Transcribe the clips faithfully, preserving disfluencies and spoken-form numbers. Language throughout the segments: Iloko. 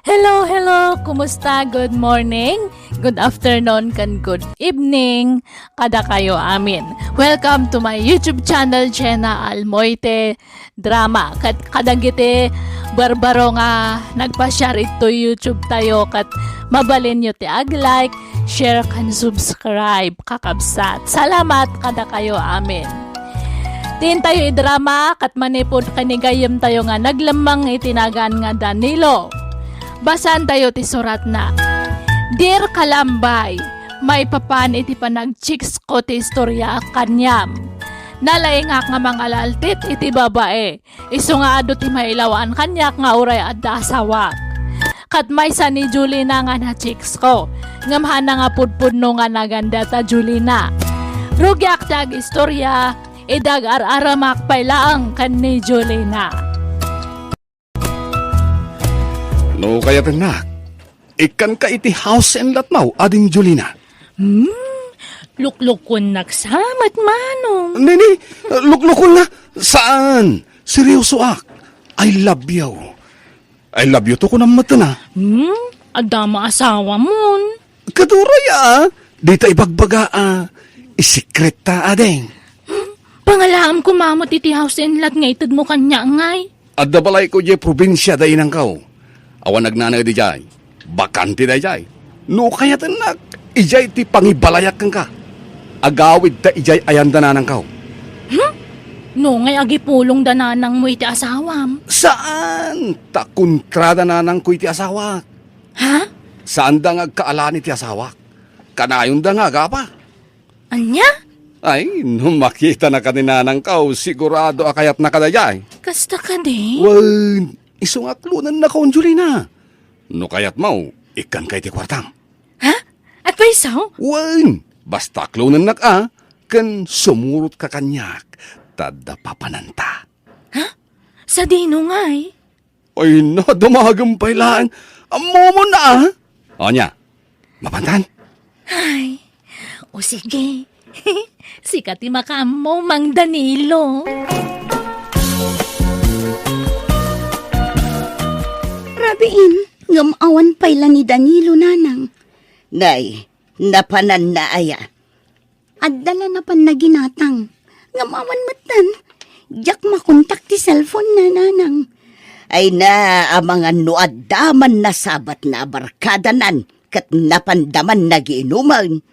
Hello, hello! Kumusta? Good morning, good afternoon, ken good evening kadakayo amin. Welcome to my YouTube channel, Jenna Almoite Drama. Ket kadagiti barbaro nga nagpasiar iti YouTube tayo, ket mabalinyo ti ag-like, share, ken subscribe, kakabsat. Salamat kadakayo amin. Ti intayo idrama ket manipud ken ni gayyemtayo nga naglemmeng iti nagan nga Danilo. Basaantayo ti suratna. Dear Kalambay, maipapan iti panagchiksko ti istoryaak kaniam. Nalaingak nga mangalaltit iti babae. Isu nga adu ti mailawaan kaniak nga uray adda asawak. Ket maysa ni Julina nga nachiksko, ngem haanna nga pudpudno nga nagan dayta Julina. Rugiak ti agistorya, idi agar-aramak pay laeng ken ni Julina. No kayatennak, ikkanka iti house and lot mo, ading Julina. Hmm, luklukuennak sa met, Manong. Nini, luklukuennak? Saan? Seryosoak. I love you. I love you to kunam met, a. Hmm, adda maasawamon. Kaduray, a. Dita ibagbaga, a. Isikret ta, ading. Hmm, pangalaam koma met iti house and lot nga itedmo kaniak, ngay. Adda balayko idiay probinsia, da inangko. Awan agnanaed idiay. Bakante daydiay. No kayatennak, idiay ti pangibalayak kenka. Agawidta idiay ayan da nanangko. Hmm? No ngay agipulong da nanangmo iti asawam? Saan? Ta kontra da nanangko iti asawak. Ha? Saan da nga agkaalan iti asawak. Kanayon da nga agapa. Ania? Ay, no makitana ka ni nanangko, sigurado a kayatna ka daydiay. Kasta kadi? Wen, isu nga aklonennakon, Julina. No kayatmo, ikkanka iti kuartam. Ha? Apay isu? Wen, basta aklonennak a, ken sumurotka kaniak, ta adda papananta. Ha? Sadino ngay? Ay, nadamagem pay laeng. Ammomon a? Ania? Mapantan? Ay, o sige. Sika ti makaammo, Mang Danilo. Rabiin, ngem awan pay la ni Danilo, nanang. Nay, napananna aya? Adda la napanna ginatang. Ngem awan metten. Diak makontak ti cellphone na, nanang. Ay na, amangan no adda man nasabatna a barkadanan ket napanda man nagiinumen.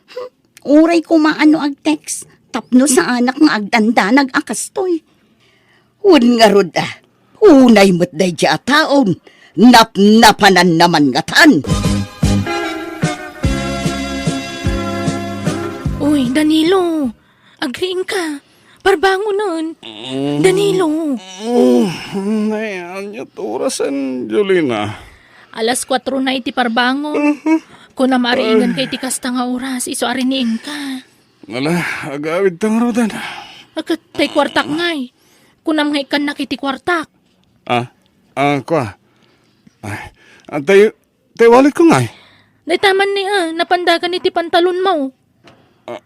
Hmm, uray koma no agtext tapno saanak nga agdandanag a kastoy. Wen ngarud a, unay met daydiay a taon, napnapananna man ngatan. Uy, Danilo, agriingka. Parbangonen. Mm. Danilo. Mm, nay, ania ti orasen, Julina? Alas kuatro na iti parbangon. Mhm. Kunam a riingenka iti kasta nga oras, isu a riniingka. Ala, agawidta ngaruden. Ket ti kuartak ngay. Kunam nga ikkannak iti kuartak. Ah, ah, kua. Ay, ah, tay, tay walletko ngay? Dayta man ni, ah, napandagan iti pantalonmo. Ah.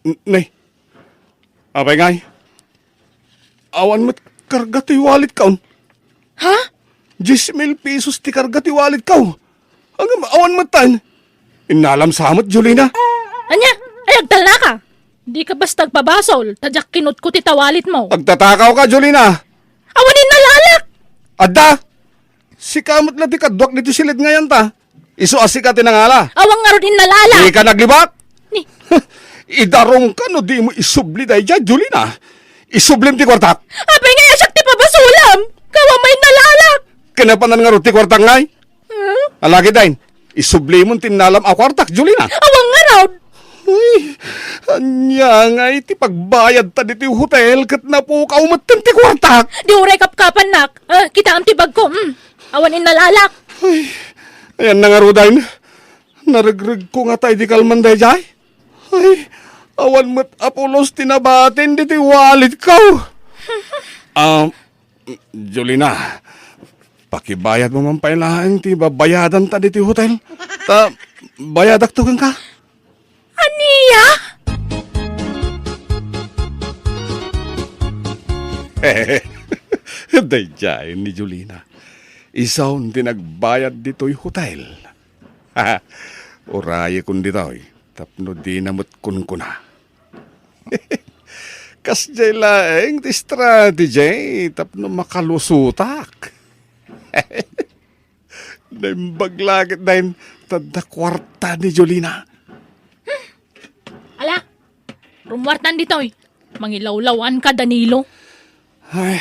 N-, nay. Apay ngay? Awan met karga ti walletkon. Ha? Dies mil pesos ti karga ti walletko. Ngem awan metten. Innalam sa met, Julina. Ania? Ay, agtalnaka? Dika basta agpabasol, ta diak kinutko ti walletmo. Agtatakawka, Julina. Awan innalalak! Adda! Sika met la ti kaduak ditoy silid nga ayan ta. Isu a sika ti nangala. Awan ngarud innalalak! Dika naglibak? Ni- Idarongka no dimo isubli daydiay, Julina. Isublim ti kuartak. Apay nga siak ti pabasolam? Kawam a innalalak! Ken napanan ngarud ti kuartak ngay? Hmm? Alagiden, isublimon ti innalam a kuartak, Julina. Awan ngarud! Ay, ania ngay ti pagbayadta ditoy hotel ket napukaw metten ti kuartak? Di uray kapkapannak. Ah, kitaem ti bagko. Mm. Awan innalalak. Ay, ayanna ngaruden. Naregregko ngata idi kalman daydiay. Ay, awan met a pulos ti nabatin ditoy walletko. Ah, Julina, pakibayadmo man pay laeng ti babayadanta ditoy hotel. Ta, bayadakto kenka. Ania? Daydiay ni Jolina. Isun ti nagbayad ditoy hotel. Urayekon ditoy tapno dina met kunkuna. Kasdiay laeng ti strategy tapno makalusotak. Naimbag la ket dayen ta adda kuarta ni Jolina. Ala, rummuartan ditoy. Mangilawlawanka, Danilo. Ay,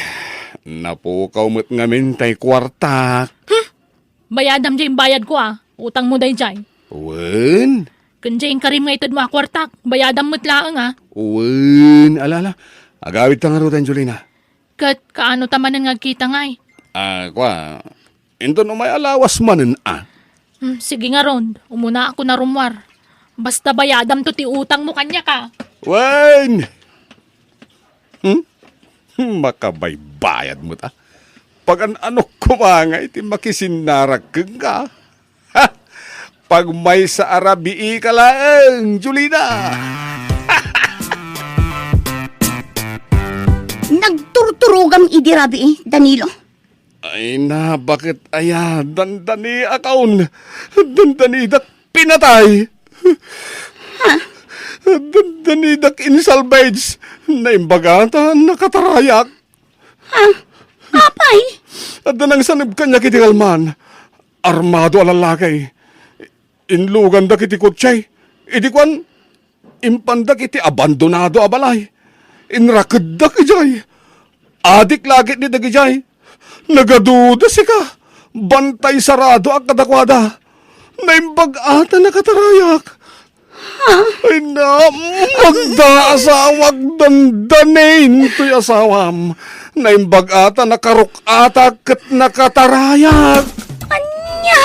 napukaw met ngamin tay kuartak. Huh? Bayadam jay imbayadko a. Utangmo dayjay. Wen? Ken jay inkarim nga itedmo a kuartak. Bayadam met laeng a. Wen, ala, ala. Agawidta ngaruden, Jolina. Ket kaano ta manen nga agkita ngay? Ah, kua, inton umay a lawas manen a. Hmm, sige ngarud, umunaakon a rummuar. Basta bayadamto ti utangmo kaniak a. Wen! Hmm? Makabaybayad met a. Pagan-anok koma nga iti makisinnarak kenka. Ha! Pagmaysa a rabiika laeng, Jolina! Nagturturogam idi rabii, Danilo. Ay na, baket aya, dandaniakon. Dandanidak pinatay. Ha? Dandanidak insalvage. Naimbag a ta nakatarayak. Ha? Apay? Adda nangsaneb kaniak iti kalman. Armado a lallaki. Inlugandak iti kotse. Idi kuan, impandak iti abandonado a balay. Inrakeddak idiay. Adik la ketdi dagidiay. Nagaduda sika. Bantay saradoak kadakuada. Naimbag a ta nakatarayak. Ha? Ay na, magda asawak, dandanin toy asawam. Naimbag a ta nakaruk-atak ket nakatarayak. Ania?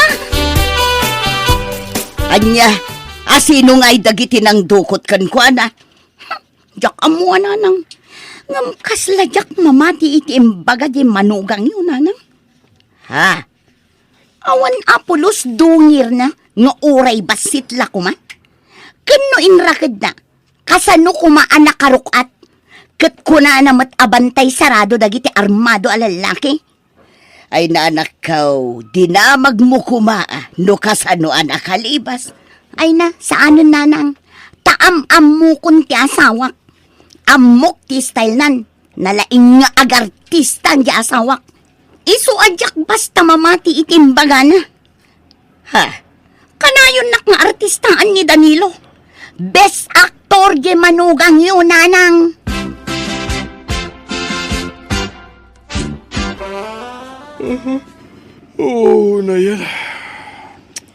Ania, asino ngay dagiti nangdukot kenkuana? Diak ammo a, nanang. Ngem kasla diak mamati iti imbaga di manugangyo, nanang. Ha? Awan a pulos dungirna nga uray bassit la koma. Ken no inrakedna, kasano koma a nakaruk-at? Ket kunana met a bantay sarado dagiti armado a lallaki. Ay, nanakkaw, dinamagmo koma a no kasano a nakalibas. Ay na, saanen, nanang. Ta am-ammokon ti asawak. Ammok ti style nan. Nalaing nga agartista ti asawak. Isu a diak basta mamati iti imbagana. Ha? Kanayonnak nga artistaan ni Danilo. Best actor di manugangyo, nanang. Mhm. Oo, nayan.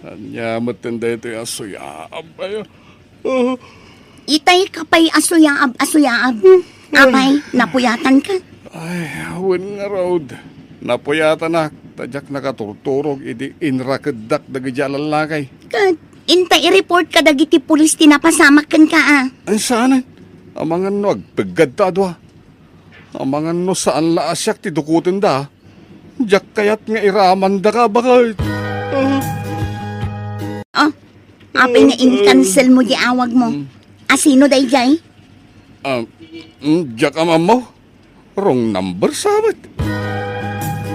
Ania met daytoy a suyaab, ay, ah. Itay ka pay a suyaab, a suyaab. Hmm. Apay, napuyatanka? Ay, wen ngarud. Napuyatanak, ta diak nakaturturog idi inrakeddak dagiti a lallaki. Ket, inta i-report ka dagiti pulis ti napasamak kenka, a. Ay, saan? Amangan no agpeggad ta a dua. Amangan no saan la a siak ti dukotenda. Diak kayat nga iramandaka, baket. Ah. Oh, apay nga in-cancel mo di awag mo? Mm. Asino daydiay? Ah, mm, diak am-ammo. Wrong number sa met.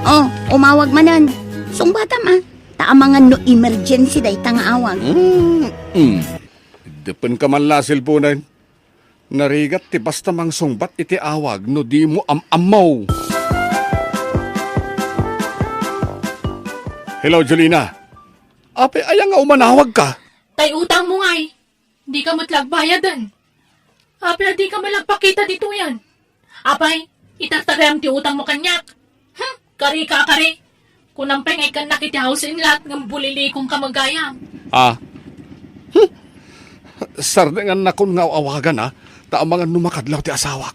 Oh, umawag manen. Sungbatam, a. Ta amangan no emergency dayta nga awag. Mm, mm. Depenka man la a cellphonen. Narigat ti basta mangsungbat iti awag no dimo am-ammo. Hello, Jolina. Apay aya nga umanawagka? Tay utangmo ngay. Dika met la agbayaden. Apay a dika met la agpakita ditoyen? Apay, itartagayam ti utangmo kaniak. Hmm, kari ka, kari. Kunam pay nga ikkannak iti house and lot ngem bulilikonka met gayam. Ah. Hmm. Sardengannakon nga aw-awagan, a, ta amangan no makadlaw ti asawak.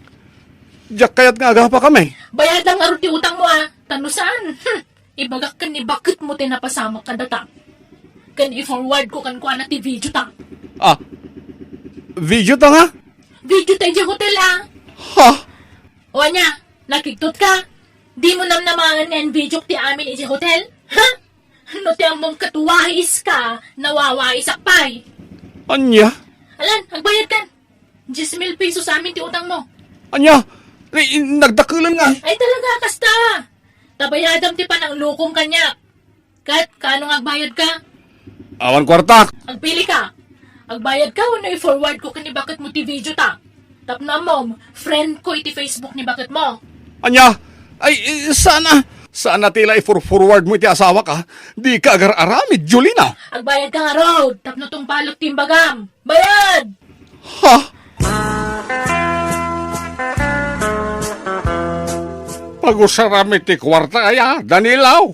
Diak kayat nga agapakami. Bayadam ngarud ti utangmo, a. Ta no saan, hmm, ibagak ken ni baketmo ti napasamak kadata. Ken i-forwardko kenkuana ti videota. Ah. Videota nga? Videota idiay hotel, a. Ha? O ania, nakigtotka? Dimo namnamaen nga invideok ti amin idiay hotel? Ha? No ti ammom ket waiska, nawawaisak pay. Ania? Alan, agbayadkan. Dies mil pesos amin ti utangmo. Ania? Ay, nagdakkelan nga. Ay, talaga, kasta. Ta bayadam ti pananglukom kaniak. Ket, kaano nga agbayadka? Awan kuartak. Agpilika. Agbayadka wenno i-forward ko ken ni baketmo ti video ta. Tapno ammom, friend ko iti Facebook ni baketmo. Ania? Ay, eh, saan a? Saan a ti la i-forward mo iti asawak a? Dika agar-aramid, Jolina. Agbayadka ngarud, tapno tungpalek ti imbagam. Bayad! Ha? Pagusaram iti kuarta aya, Danilo?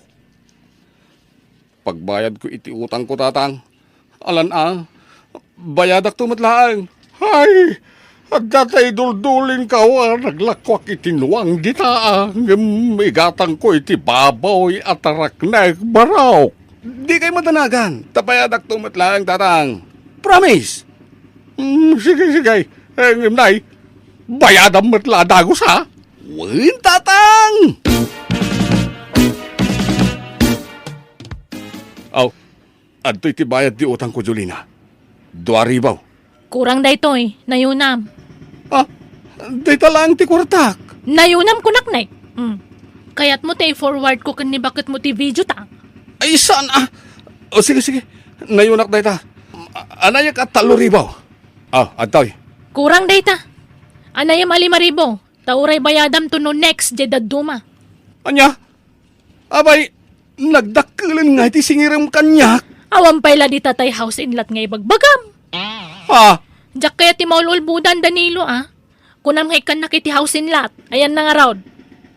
Pagbayadko iti utangko, Tatang. Alan a, bayadakto met laeng. Hay, adda tay duldulinko a naglakuak iti nuang dita a, ngem igatangko iti baboy a taraknek, barok. Dikay madanagan, ta bayadakto met laeng, Tatang. Promise. Mm, sige, sige. Eh, ngem nay, bayadam met la a dagus, ha? Wen, Tatang! Aw, adtoy ti bayad ti utangko, Jolina. Dua ribu. Kurang daytoy, nayunam. Ah, dayta laeng ti kuartak. Nayunam kunak, nay. Mm. Kayatmo ti i-forward ko ken ni baketmo ti video ta? Ay, saan a? O, sige, sige. Nayunak dayta. A-, anayek a tallo ribu. Ah, adtoy. Kurang dayta. Anayem a lima ribu. Ta uray bayadam to no next diay dadduma. Ania? Abay, nagdakkelan nga iti singirem kaniak. Awan pay la dita tay house and lot nga ibagbagam. Ha? Diak kayat ti maul-ulbodan, Danilo, a. Kunam nga ikkannak iti house and lot. Ayanna ngarud.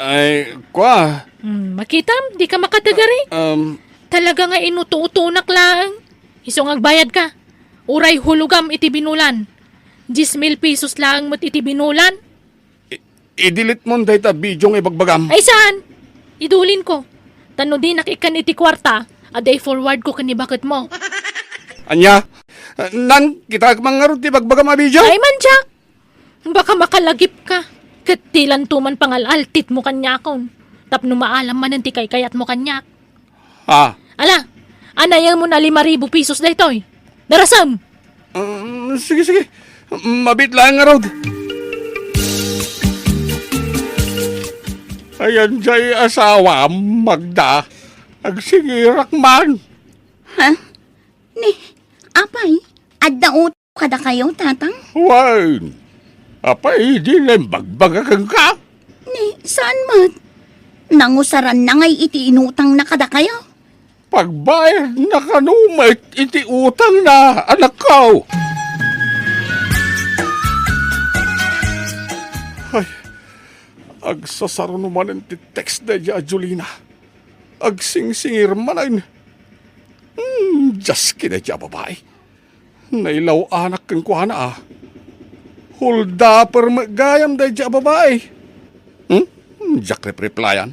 Ay, kua. Hmm, makitam, dika makatagari. Um, Talaga nga inuto-utonak laeng. Isu nga agbayadka. Uray hulogam iti binulan. Dies mil pesos laeng met iti binulan. I-, i-delete mon dayta video nga ibagbagam. Ay, saan? Idulinko. Ta no dinak ikkan iti kuarta, adda i-forward ko ken ni baketmo. Ania? Nang, kitaek man ngarud ti ibagbagam a video? Ay, mandiak! Baka makalagipka. Ket dilanto man pangal-altitmo kaniakon. Tapno maalam manen ti kaykayatmo kaniak. Ah. Ala, anayemon a lima ribu pesos daytoy. Darasem! Um, sige, sige. Mabiit laeng ngarud. Ayan diay asawam, Magda. Agsingirak man. Ha? Ni, apay, adda utang kadakayo, Tatang? Wen. Apay, di naimbagbaga kenka? Ni, saan met? Nangusaranna ngay iti inutangna kadakayo. Pagbayadna kano met iti utangna, anakko. Ay, agsasaruno manen ti text daydiay a Jolina. Agsingsingir manen. Hmm, diaske daydiay a babai. Nailaw-anak kenkuana a. Holdaper met gayam daydiay a babai. Hmm? Diak repreplayan.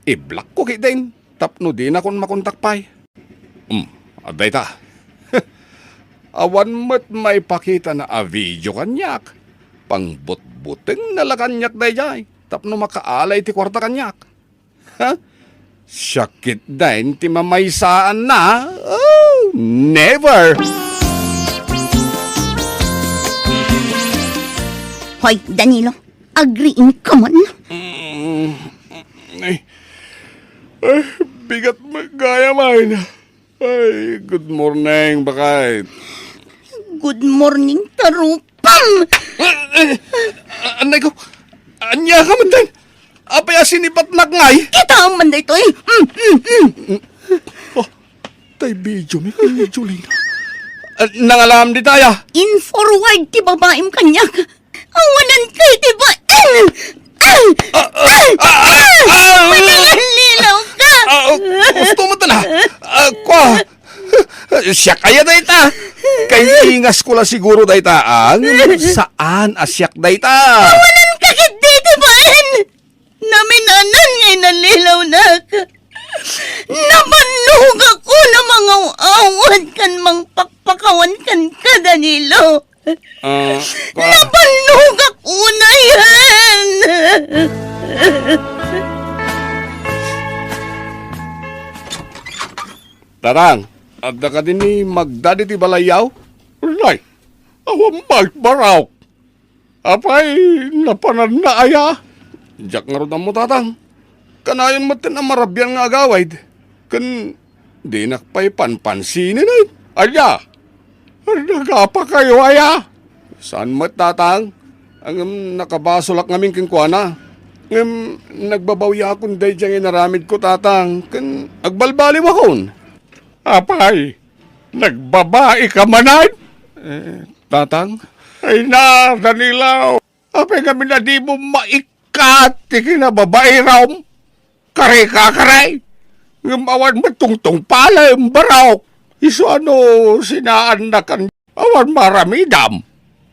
I-blockko ketdin tapno dinakon makontak pay. Hmm, adda ita. Awan met maipakitana a video kaniak. Pangbutbutengna la kaniak daydiay tapno makaalay ti kuarta kaniak. Ha? Siak ketdin ti mamaysaanna? Oh, never! Hoy, Danilo, agriingka man. Mm, ay, ay, bigat met gayam. Ay, good morning, baket. Good morning, tarupam! Ah, ah, ah, anay ko, ania ka man dayta? Apay a sinipatnak ngay? Kitaem man daytoy. Mm, mm, mm. Oh, tay video mi, ni Jolina. Ah, nangalam di taya? In-forward ti babaim kaniak. Awanan kay ti baen! Ah, ah, ah, ah, ah, ah! Manangallilaw ka! Ah, oh, gusto mo to na? Ah, kwa? Siak aya dayta? Kay ingasko la siguro dayta, ah. Saan a siak dayta? Awanan ka ketdi ti baen! Naminanan nga inallilawnaka. Nabannogak a mangaw-awat ken mangpakpakawan kenka, Danilo. Ah, pa- Nabannogak unayen! Tatang, adda kadi ni Magda ditoy balayyo? Nay, awan met barok. Apay, napananna aya? Diak ngarud ammo, Tatang. Kanayon metten a marabian nga agawid. Ken dinak pay panpansinen, ay. Ania? Nagapakayo aya? Saan met, Tatang. Ngem nakabasolak ngamin kenkuana. Ngem nagbabawiakon daydiay nga inaramidko, Tatang, ken agbalbaliwakon. Apay, nagbabaika manen? Eh, Tatang? Ay na, Danilo! Apay ngamin a dimo maikkat ti kinababairam? Kari ka, kari! Ngem awan met tungtungpalem, barok! Isu a no sinaannakan awan maaramidam.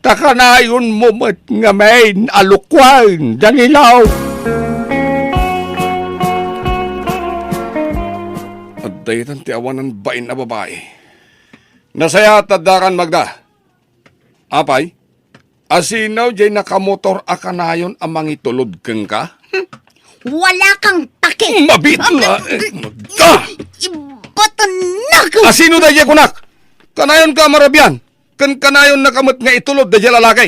Ta kanayonmo met ngamin a lukuen, Danilo! Adda itan ti awanan bain a babai. Nasayaat ta addakan, Magda. Apay, asino jay nakamotor a kanayon a mangitulod kenka? Hmm, wala kang pake. Mabitla, eh, Magda! Ibatannak! Asino dayjay kunak? Kanayonka a marabian, ken kanayonnaka met nga itulod dayjay lalaki.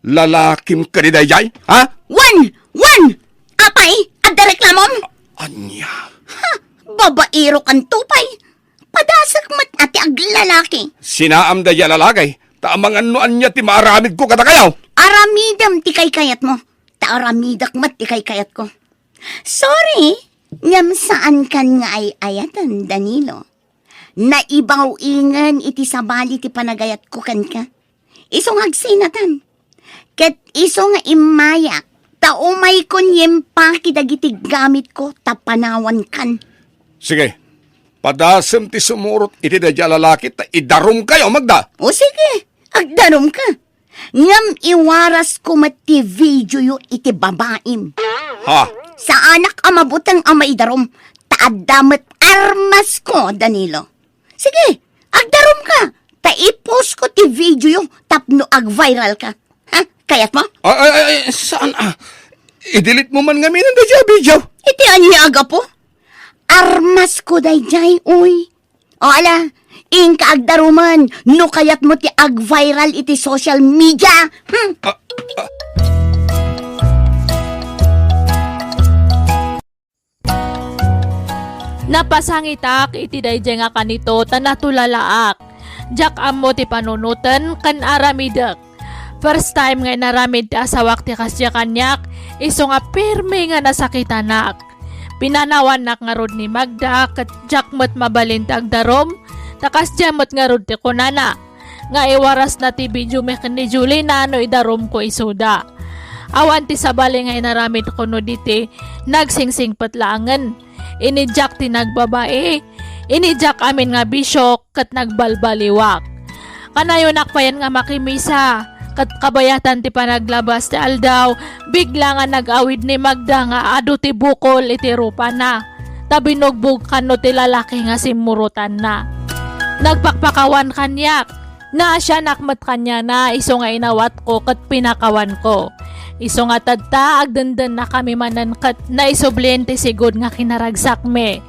Lalakim kadi dayjay, ha? Wen! Wen! Apay, adda reklamom? Ania? Ha? Babaerokanto pay. Padasek met a ti aglalaki. Sinaam dayjay a lalaki, ta amangan no ania ti maaramidko kadakayo. Aramidem ti kaykayatmo, ta aramidek met ti kaykayatko. Sorry, ngem saankan nga ay-ayaten, Danilo. Naibaw-ingen iti sabali ti panagayatko kenka. Isu nga agsinatan. Ket isu nga immayak, ta umaykon nga impaki dagiti gamitko ta panawankan. Sige, padasem ti sumurot iti dayjay a lalaki ta idarumkayo, Magda. O sige, agdarumka. Ngem iwarasko met ti videoyo iti babaim. Ha? Saanak a mabuteng a maidarum, ta adda met armasko, Danilo. Sige, agdarumka, ta i-postko ti videoyo tapno ag-viralka. Ha? Kayatmo? Ay, ay, ay, ay, saan, ah? I-delete mo man ngamin dayjay a video. Iti ania a gapu? Armasko dayjay, uy. O ala, inka agdarumen no kayatmo ti ag-viral iti social media. Hmm? Ah, ah. Napasangitak iti dayjay nga kanito ta natulalaak. Diak ammo ti panunoten ken aramidek. First time nga inaramid ti asawak ti kasdiay kaniak, isu nga pirmi nga nasakitanak. Pinanawannak ngarud ni Magda ket diak met mabalin ti agdarum, ta kasdiay met ngarud ti kunana, nga iwarasna ti videomi ken ni Julina no idarumko isuda. Awan ti sabali nga inaramidko no di ti nagsingsingpet laengen. Inidiak ti nagbabai, inidiak amin nga bisio ket nagbalbaliwak. Kanayonak payen nga makimisa, ket kabayatan ti panaglabas ti aldaw, bigla nga nag-awid ni Magda nga adu ti bukol iti rupana, ta binugbog kano ti lalaki nga simmurotanna. Nagpakpakawan kaniak, naasianak met kaniana isu nga inawatko ket pinakawanko. Isu nga tatta, agdendennakami manen ket naisublin ti sigud nga kinaragsakmi.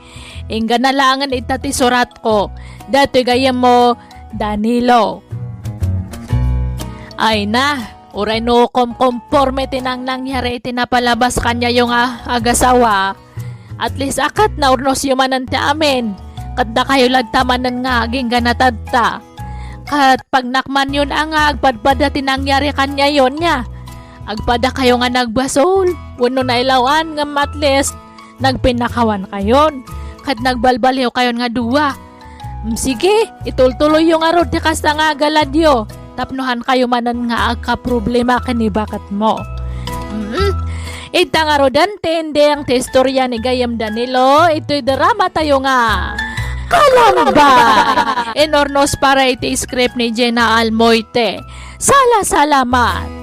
Inggana laengen ita ti suratko. Daytoy gayyemmo, Danilo. Ay na, uray no komkomporme ti nangnangyari iti napalabas kaniayo nga agasawa, at least a ket naurnosyo manen ti amin. Ket dakayo latta manen nga agingga natatta. Ket pagnakmanyon a nga agpadpada ti nangyari kaniayo nia. Agpadakayo nga nagbasol, wenno nailawan, ngem at least nagpinnakawankayon, ket nagbalbaliwkayon nga dua. Mm, sige, itultuloyyo ngarud ti kasta nga agaladyo, tapno hankayo manen nga agkaproblema ken ni baketmo. Mm. Ita ngaruden ti ending ti istoria ni Gayem Danilo, itoy dramatayo nga Kalambay! Inurnos para iti script ni Jenna Almoite. Sala-salamat!